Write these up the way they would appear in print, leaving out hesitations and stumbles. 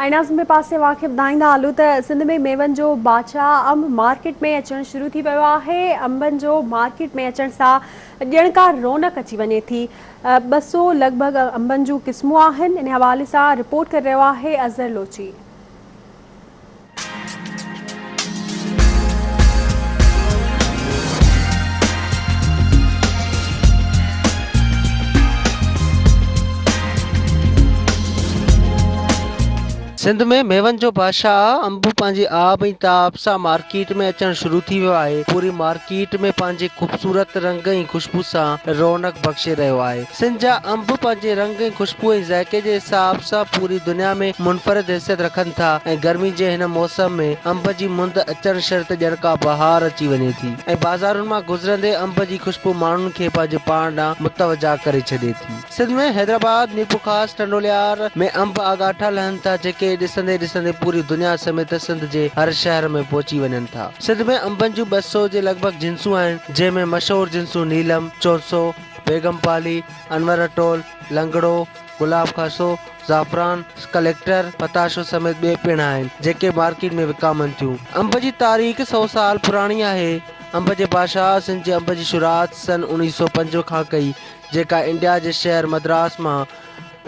۽ ناظرين ٻئي پاسي اوهان کي ٻڌائيندا هلون ته سنڌ ۾ ميون جو بادشاهه انب مارڪيٽ ۾ اچڻ شروع ٿي ويو آهي، انبن جو مارڪيٽ ۾ اچڻ سان ڄڻ ڪا رونق اچي وڃي ٿي، 200 لڳ ڀڳ انبن جون قسمون آهن، ان حوالي سان رپورٽ ڪري رهيو آهي اظهر لوچي. سنڌ ۾ ميون جو بادشاهه انب پنهنجي آب ۽ تاب سان مارڪيٽ ۾ اچڻ شروع ٿي ويو آهي. پوري مارڪيٽ ۾ پنهنجي خوبصورت رنگ ۽ خوشبو سان رونق بخشي رهيو آهي. سنڌ جا انب پنهنجي رنگ ۽ خوشبو ۽ ذائقي جي حساب سان پوري دنيا ۾ منفرد حيثيت رکن ٿا ۽ گرمي جي هن موسم ۾ انب جي مند اچڻ شرط ڄڻ ڪا بهار اچي وڃي ٿي ۽ بازارن مان گذرندي انب جي خوشبو ماڻهن کي پنهنجي پاڻ ڏانهن متوجه ڪري ڇڏي ٿي. سنڌ ۾ حيدرآباد، ميرپورخاص، ٽنڊولهيار ۾ انب آڳاٽا لهن ٿا جيڪي ڏسندي ڏسندي پوري دنيا سميت سنڌ جي هر شهر ۾ پهچي وڃن ٿا. سنڌ ۾ انبن جون 200 جي لڳ ڀڳ جنسون آهن جنهن ۾ مشهور جنسون نيلم، چونسو، بيگم پالي، انور اٽول، لنگڙو، گلاب خاصو، زعفران، ڪليڪٽر، پتاشو سميت ٻي پڻ آهن، جيڪي مارڪيٽ ۾ وڪامن ٿيون. انب جي تاريخ سئو سال پراڻي آهي. انب جي بادشاهه سنڌ جي انب جي شروعات سن 1905 کان ڪئي، جيڪا انڊيا جي شهر مدراس مان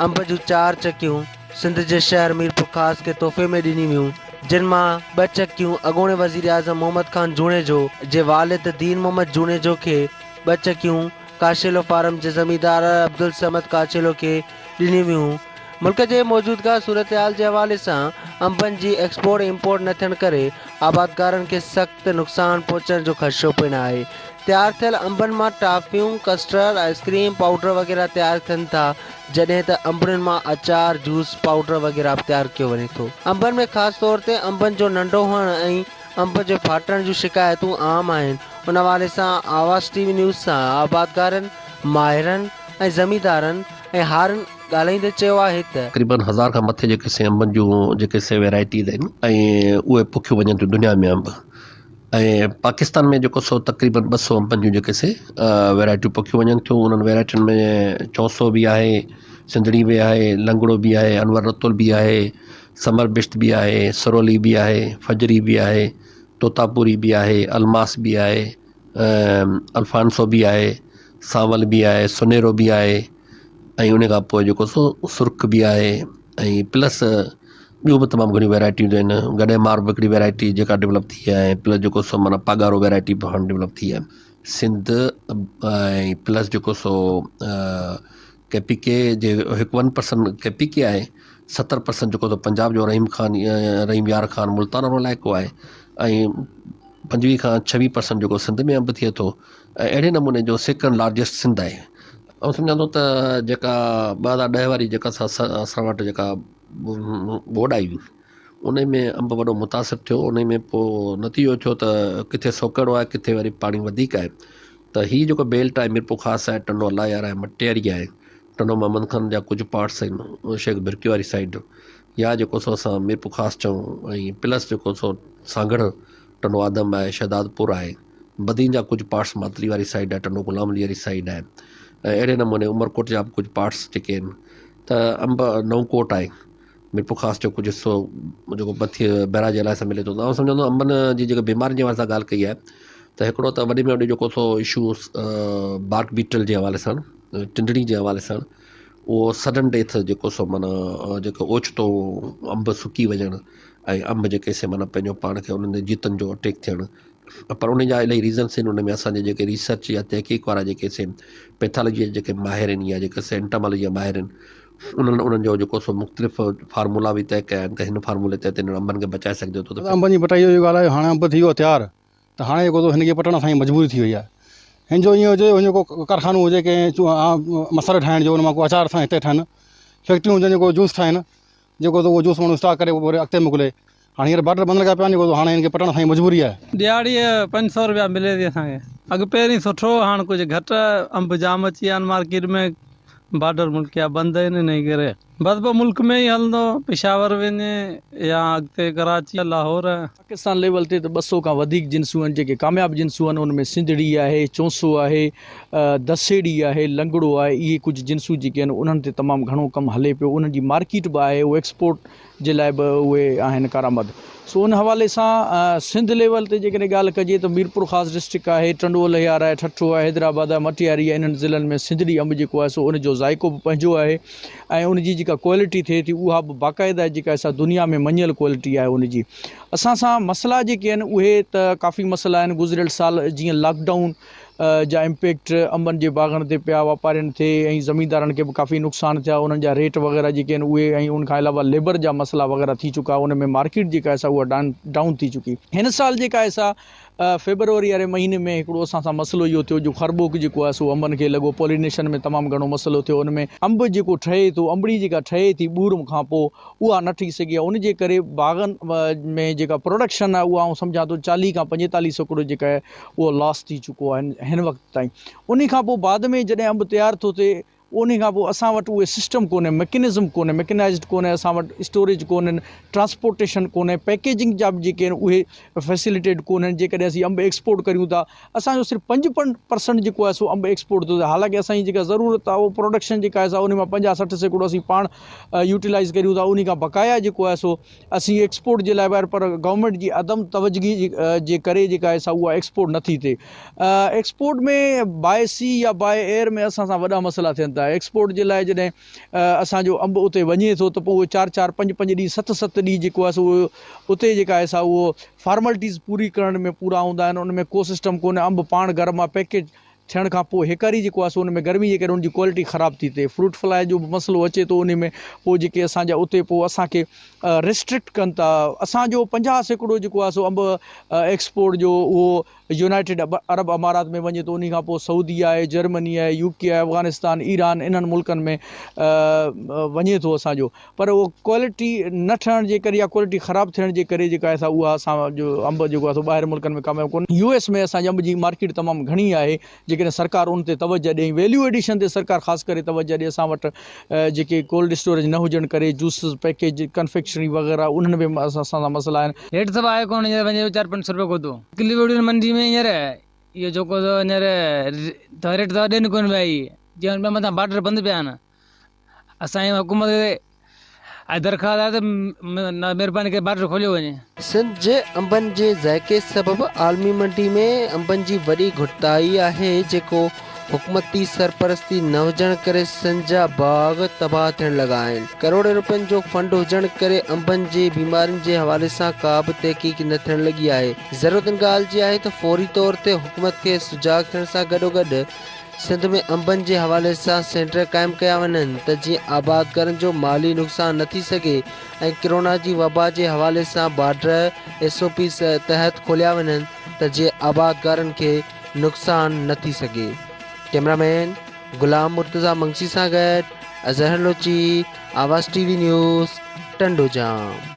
انب جون چار چڪيون سنڌ جي شهر ميرپورخاص کي تحفي ۾ ڏنيون ويون، جن مان ٻه چڪيون اڳوڻي وزيراعظم محمد خان جوڻيجو جي والد دين محمد جوڻيجو کي ٻه چڪيون ڪاشيلو فارم جي زميندار عبدالصمد ڪاڇيلو کي ڏنيون ويون. ملڪ جي موجودگه صورتحال جي حوالي سان انبن جي ايڪسپورٽ ۽ امپورٽ نه ٿيڻ ڪري آبادگارن کي سخت نقصان پهچڻ جو خدشو پڻ آهي. تيار ٿيل انبن مان ٽافيون، ڪسٽرڊ، آئسڪريم، پائوڊر وغيره تيار ٿين ٿا جڏهن ته انبڙين مان اچار، جوس، پائوڊر وغيره به تيار ڪيو وڃي ٿو. انبن ۾ خاص طور تي انبن جو ننڍو هئڻ ۽ انب جي ڦاٽڻ جون شڪايتون عام آهن، ان حوالي سان آواز ٽي وي نيوز سان آبادگارن، ماهرن ۽ زميندارن ۽ هارين ڳالهائيندي چيو آهي ته. تقريبن هزار کان مٿي جيڪي سي انبن جون جيڪي سي ويرائٽيز آهن ۽ اهي پوکيون وڃن ٿيون دنيا ۾ انب ۽ پاڪستان ۾ جيڪو سو تقريبن ٻه سو انبن جون جيڪي سي ويرائٽيون پوکيون وڃن ٿيون انهن ويرائٽين ۾ چونسو به آهي سنڌڙي به آهي لنگڙو به آهي انور رتول به آهي ثمر بشت به آهي، سرولي به آهي، فجري به آهي، طوطاپوري به آهي، الماس به آهي، الفانسو به آهي، سانول به آهي، سنهرو به آهي ۽ ان کان پوء جيڪو سو سرخ به آهي ۽ پلس ٻيون به تمام گهڻيون ويرائٽيون آهن گڏي مار به هڪڙي ويرائٽي جيڪا ڊولپ ٿي آهي پلس جيڪو سو معنيٰ پاڳارو ويرائٽي به هاڻي ڊولپ ٿي آهي سنڌ ۽ پلس جيڪو سو ڪي پي ڪي جي هڪ one percent K P K آهي 70% جيڪو ته پنجاب جو رحيم خان رحيم يار خان ملتان وارو علائقو آهي ۽ 25 کان 26% جيڪو سنڌ ۾ انب ٿئي ٿو ۽ اهڙي نموني جو سيڪنڊ لارجسٽ سنڌ آهي آئون سمجهان ٿو ته جيڪا 2010 واري جيڪا اسان وٽ جيڪا ٻوڏ آئي هئي ان ۾ انب وڏو متاثر ٿيو ان ۾ پوء نتيجو ٿيو ته ڪٿي سوڪهڙو آهي ڪٿي وري پاڻي وڌيڪ آهي ته هي جيڪو بيلٽ آهي ميرپورخاص آهي ٽنڊو الله يار آهي مٽياري آهي ٽنڊو محمد خان جا ڪجهه پارٽس آهن شيخ برڪي واري سائيڊ يا جيڪو سو اسان ميرپورخاص چئون ۽ پلس جيڪو سو سانگهڙ ٽنڊو آدم آهي شهدادپور آهي بدين جا ڪجهه پارٽس ماتلي واري سائيڊ آهي ٽنڊو غلام علي واري سائيڊ آهي ۽ اهڙي نموني عمرڪوٽ جا به ڪجهه پارٽس جيڪي آهن ته انب نئون ڪوٽ آهي ميرپورخاص جو ڪجهه حصو جيڪو مٿي بئراج جي علائقي سان ملي ٿو ته آئون سمجهان ٿو انبن جي جيڪا بيمارين جي حوالي سان ڳالهه ڪئي آهي ته هڪڙو ته وڏي ۾ وڏو جيڪو سو اشو بارڪ بيٽل جي حوالي سان ٽنڊڙي جي حوالي سان اهو سڊن ڊيٿ جيڪو سو معنيٰ جيڪو اوچتو انب سڪي وڃڻ ۽ انب جيڪي سي معنيٰ پنهنجو پاڻ کي انهن جي جيتن جو اٽيڪ ٿيڻ پر ان جا الاهي ريزنس آهن ان ۾ اسان جا جيڪي ريسرچ يا تحقيق وارا جيڪي سي پيٿالاجي جا جيڪي ماهر آهن يا جيڪي سي انٽامالاجي جا ماهر آهن انهن انهن جو جيڪو سو مختلف فارمولا به طئي ڪيا آهن ته هن فارمولي تحت انهن انبن کي بچائي سگهجي ٿو ته انبن جي پٽائي جو ڳالهه آهي هاڻي انب ٿي ويو تيار ته هاڻي جيڪو هن کي پٽڻ اسان جي مجبوري ٿي وئي آهي هن جو ائين هجي هن جو ڪو ڪارخانو هجي ڪنهن مصالحو ٺاهڻ جو ان مان ڪو آچار اسان هتي ٺهن فيڪٽريون هجن جيڪو جوس ٺاهن جيڪو ته اهو جوس ماڻهو اسٽاڪ ڪري پوء وري اڳتي موڪلي. هاڻي هينئر بارڊر بند لڳا پيا آهن جيڪو هاڻي هن کي پٽڻ اسان جي مجبوري آهي. ڏهاڙي 500 رپيا ملي ٿي اسان کي. اڳ پهرين سٺو هو هاڻ ڪجهه گهٽ انب جام اچي ويا آهن مارڪيٽ ۾ بارڊر ملڪ جا بند آهن انهي ڪري بس پوء ملڪ ۾ ئي هلندو پشاور وڃي يا اڳتي ڪراچي لاهور. پاڪستان ليول تي ته 200 کان وڌيڪ جنسون آهن جيڪي ڪامياب جنسون آهن ان ۾ سنڌڙي آهي، چونسو آهي، دسيڙي آهي، لنگڙو آهي اهي ڪجهه جنسون جيڪي آهن انهن تي تمام گهڻو ڪم هلي پيو انهن جي مارڪيٽ به آهي اهي ايڪسپورٽ جي لاء به اهي آهن ڪارآمد. سو ان حوالي سان سنڌ ليول تي جيڪڏهن ڳالهه ڪجي ته ميرپورخاص ڊسٽرڪٽ آهي، ٽنڊو الهيار آهي، ٺٽو آهي، حيدرآباد آهي، مٽياري آهي انهن ضلعن ۾ سنڌڙي انب جيڪو آهي سو ان جو ذائقو به پنهنجو آهي ۽ ان جي جيڪا ڪوالٽي ٿئي ٿي اها به باقاعده جيڪا آهي سا دنيا ۾ مڃيل ڪوالٽي آهي ان جي. اسان سان مسئلا جيڪي آهن اهي ته ڪافي مسئلا آهن گذريل سال جيئن لاڪ ڊائون جا امپيڪٽ انبن جي باغن تي پيا واپارين تي ۽ زميندارن کي به ڪافي نقصان ٿيا انهن جا ريٽ وغيره جيڪي آهن اهي ۽ ان کان علاوه ليبر جا مسئلا وغيره ٿي چڪا ان ۾ مارڪيٽ جيڪا آهي سا اها ڊائون ٿي چڪي هن سال جيڪا آهي سا فيبروري واري مهيني ۾ هڪڙو اسان سان مسئلو اهو ٿيو جو خربوڪ جيڪو آهي سو انبن کي لڳو پولينيشن ۾ تمام گهڻو مسئلو ٿيو ان ۾ انب جيڪو ٺهي ٿو انبڙي جيڪا ٺهي ٿي ٻور کان پوء اها نه ٺهي سگهي آهي ان جي ڪري باغن ۾ جيڪا پروڊڪشن آهي اها آئون سمجهان ٿو 40 کان 45% جيڪا آهي اهو لاس ٿي چڪو آهي هن وقت تائين. انهي کان پوء بعد ۾ جڏهن انب تيار ٿو ٿئي انهي کان پوء اسان وٽ اهي سسٽم ڪونهي ميڪنزم ڪونهي ميڪنائزڊ ڪونهي اسان وٽ اسٽوريج ڪونهن ٽرانسپورٽيشن ڪونهي پيڪيجنگ جا به جيڪي آهن اهي فيسليٽيڊ ڪونهن جيڪڏهن اسين انب ايڪسپورٽ ڪريون ٿا اسان جو صرف 5% جيڪو آهي سو انب ايڪسپورٽ ٿو ٿئي حالانڪه اسان جي جيڪا ضرورت آهي اهو پروڊڪشن جيڪا آهي سا انهي مان 50 60% اسين پاڻ يوٽيلائز ڪريون ٿا انهي کان بقايا جيڪو آهي سو اسين ايڪسپورٽ جي لاء به پر گورنمينٽ جي عدم توجگي جي ڪري جيڪا آهي سا اها ايڪسپورٽ نٿي ٿئي. ايڪسپورٽ ۾ باء سي يا باء ايئر ۾ اسان سان وڏا مسئلا ٿين ٿا. ايڪسپورٽ جي لاء جڏهن اسان جو انب اتي وڃي ٿو ته پوء اهو چار چار پنج پنج ڏينهن ست ست ڏينهن جيڪو آهي سو اهو اتي جيڪا آهي سا اهو فارملٽيز پوري ڪرڻ ۾ پورا هوندا آهن ان ۾ ڪو سسٽم ڪونهي انب پاڻ گهر مان پيڪيج ٿيڻ کان پوء هيڪاري جيڪو آهي سو ان ۾ گرمي جي ڪري ان جي ڪوالٽي خراب ٿي ٿئي فروٽ فلاء جو به مسئلو اچي ٿو انهي ۾ پوء جيڪي اسان جا اتي پوء اسان کي ريسٽرڪٽ ڪن ٿا اسان جو 50% جيڪو آهي سو انب ايڪسپورٽ جو اهو يونائيٽيڊ عرب امارات ۾ وڃي ٿو انهي کان پوء سعودي آهي جرمني آهي يو ڪي آهي افغانستان ايران انهن ملڪن ۾ وڃي ٿو اسان جو پر اهو ڪوالٽي نه ٺهڻ جي ڪري يا ڪوالٽي خراب ٿيڻ جي ڪري جيڪا آهي سا اها اسان جو انب جيڪو آهي سو ٻاهر ملڪن ۾ ڪامياب ڪونهي. يو ايس ۾ اسان جي انب جي مارڪيٽ تمام گهڻي آهي جيڪڏهن سرڪار ان تي توجه ڏئي ويليو ايڊيشن تي سرڪار خاص ڪري توجه ڏئي اسان وٽ جيڪي ڪولڊ اسٽوريج نه هجڻ ڪري جوسز پيڪيج ڪنفيڪشنري وغيره انهن ۾ اسان سان مسئلا آهن. ريٽ ته آهي ڪونه هينئر وڃي چار پنج سو روپيا گودو ڪلي ويڙهيون منڊي ۾ هينئر اهو جيڪو هينئر ريٽ ته ڏين ڪونه پيا اهي جنهن مٿان بارڊر بند پيا آهن. اسان جي حڪومت کي اها درخواست آهي ته مهرباني ڪري بارڊر کوليو وڃي. سنڌ جي انبن جي ذائقي سبب عالمي منڊي ۾ انبن جي وڏي گهٽتائي آهي جيڪو حڪومتي سرپرستي نه هجڻ ڪري سنڌ جا باغ تباهه ٿيڻ لڳا آهن ڪروڙين روپين جو فنڊ هجڻ ڪري انبن جي بيمارين جي حوالي سان ڪا به تحقيق نه ٿيڻ لڳي آهي ضرورت ان ڳالهه جي آهي ته فوري طور تي حڪومت کي سجاڳ ٿيڻ سان گڏوگڏ سنڌ ۾ انبن جي حوالي سان سينٽر قائم ڪيا وڃن ته جيئن آبادگارن جو مالي نقصان نه ٿي سگهي ۽ ڪرونا جي وبا جي حوالي سان بارڊر ايس او پيز تحت کوليا وڃن ته جيئن آبادگارن کي نقصان نه ٿي سگهي. ڪئميرا مين غلام مرتضيٰ منگسي سان گڏ Azhar Lochi, Awaz T V news, Tando Jam.